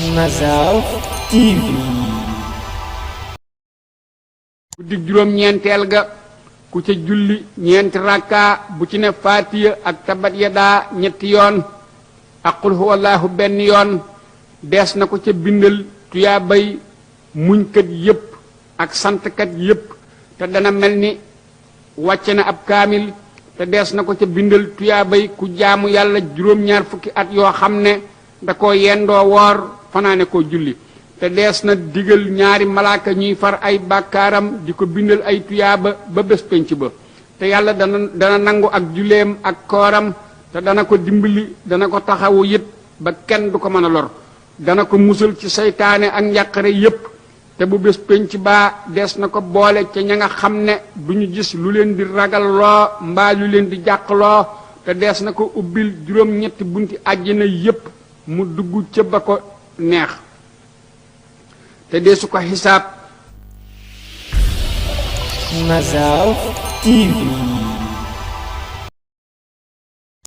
Mazal TV. guddi juróom-ñeenteel ga ku ca julli ñeenti rakka bu ci ne faatiya ak tabat yadaa ñetti yoon ak qul huwallahu benn yoon dees na ko ca bindal tuyaabay muñkat yépp ak santkat yépp te dana mel ni wàcce na ab kaamil te dees na ko ca bindal tuyaabay ku jaamu yàlla juróom-ñaar fukki at yoo xam ne da ko yendoo woor fanaane koo julli te dees na digal ñaari malaaka ñuy far ay bàkkaaram di ko bindal ay tuyaaba ba bés penc ba te yàlla dana nangu ak julleem ak kooram te dana ko dimbali dana ko taxawu yit ba kenn du ko mën a lor dana ko musal ci seytaane ak njàqare yépp te bu bés penc baa des na ko boole ca ña nga xam ne du ñu gis lu leen di ragal loo mbaa lu leen di jàqloo te dees na ko ubbil juróom-ñetti bunti àjjana yépp mu dugg ca ba ko neex te deesu ko xisaab. Mazal TV.